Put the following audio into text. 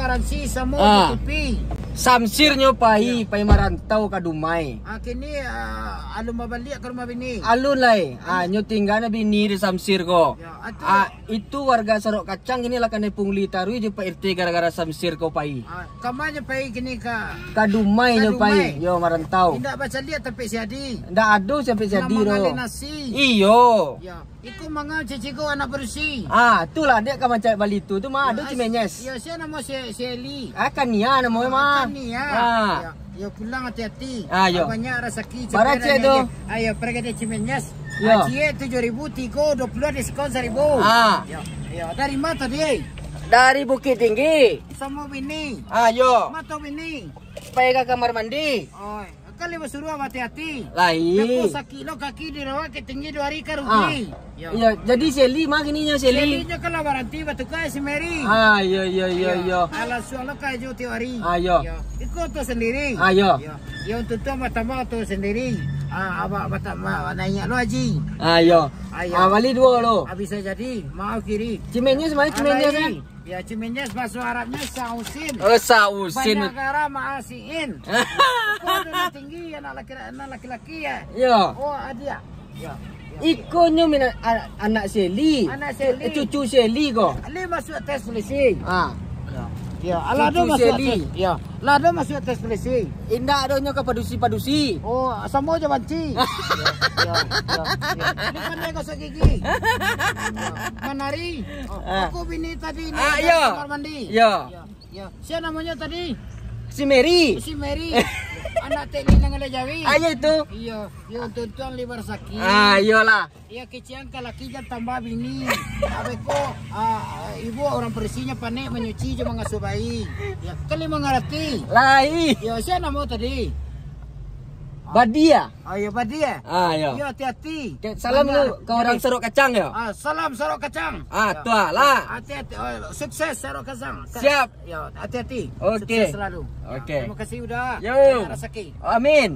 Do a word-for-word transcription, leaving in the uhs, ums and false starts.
Garansi samo Ah. tutupi. Samsir nyo pai, Ya. pai marantau ka Dumai. Ah, kini, ah, alun babaliak ka rumah bini. Alun lai. Ah, nyo tingga na bini di Samsir ko. Ya, atu Ah, itu warga Sarok Kacang kini lah kanai pungli taruih jo Pak R T gara-gara Samsir ko pai. Ah, ka ma nyo pai kini ka Ka Dumai Ka nyo pai, Dumai. yo marantau. Indak bacaliak tapi si Adi. Ndak ado sampai si Adi Nama tu. ngalih nasi. Iyo. Ya. Iko manga cicigo anak barusi. Ah, tu lah dek ka mancari bali tu, tu mah ado Cimenyes. Iyo, sia namo si, si Eli. Ah, Kania namo Ah, mah. Kania. Ah. Iyo, iyo, pulang hati-hati. Ah, iyo. Banyak rasaki. Bara ciek tu? Ayo, pergi di Cimenyes. Iyo. Ah, ciek tujuh ribu, tigo, dua puluh, diskon seribu. Ah. Iyo, iyo. Dari ma tadi? Dari Bukittinggi. Samo bini. Ah, iyo. Ma tau bini. Pai ka kamar mandi. Oi, kali basuruah hati-hati. Lai. Beko sakik lo kaki dirawat ka tinggi dua hari ka Ah. rugi. Yo. Iyo, jadi Seli mah kini nyo Seli. Seli nyo kan lah baranti batuka si Mary. Ah, iyo, iyo, iyo, Iyo. iyo. Alah suah lo ka jo tiok hari. Ah, iyo. Iyo. Iko tu sendiri. Ah, iyo. Iyo. Iyo, untuak tu tambah-tambah tu sendiri. Ah, abak batambah naiak lo haji. Ah, iyo. Ah, iyo. Ah, bali duo lo. Ah, bisa jadi. Maaf kiri. Cimenyes mah, Cimenyes, Alai. eh? Ya, Cimenyes bahasa Arabnya sausin. Oh, sausin. Banyak garam, maasin. Kau tinggi, anak laki-laki, anak laki-laki ya? Ya. Oh, adik. Ya. Ya. Iko nyo mina-, a-, anak Seli. Anak Seli. Eh, cucu Seli ko. Li masuk tes polisi. Ah. Ya. Ya, alah Cucu ado masuk Seli. tes. Ya. Lah ado masuk tes polisi. Indak ado nyo ka padusi-padusi. Oh, samo jo banci. Ya, ya, ya. Ini pandai gosok gigi. Ya. Manari. Oh, Ah. aku bini tadi ni Ah, ada ya. kamar mandi. Ya. Ya. Ya. Siapa namanya tadi? Si Mary. Si Mary. Anak Tek Lin dengan Jawi. Ah, ya itu. Iya, ya untung-untung libar sakit. Ah, iyolah. Iya kecian ka laki jan tambah bini. Abeko, ah, ibu orang perisinya panek manyuci jo mangasuh bayi. Ya, kali mangarati. Lai. Ya, siapa nama tadi? Badia. Oh, ya Badia. Ah, ya. Ya hati-hati. Ke-, salam Banyak. lu ke orang Jadi, Sarok Kacang ya? Ah, salam Sarok Kacang. Ah, Ya. tuah lah. Hati-hati. Oh, sukses Sarok Kacang. Siap. Ya, hati-hati. Oke. Sukses selalu. Oke. Terima kasih udah. Yo. Banyak rezeki. Amin.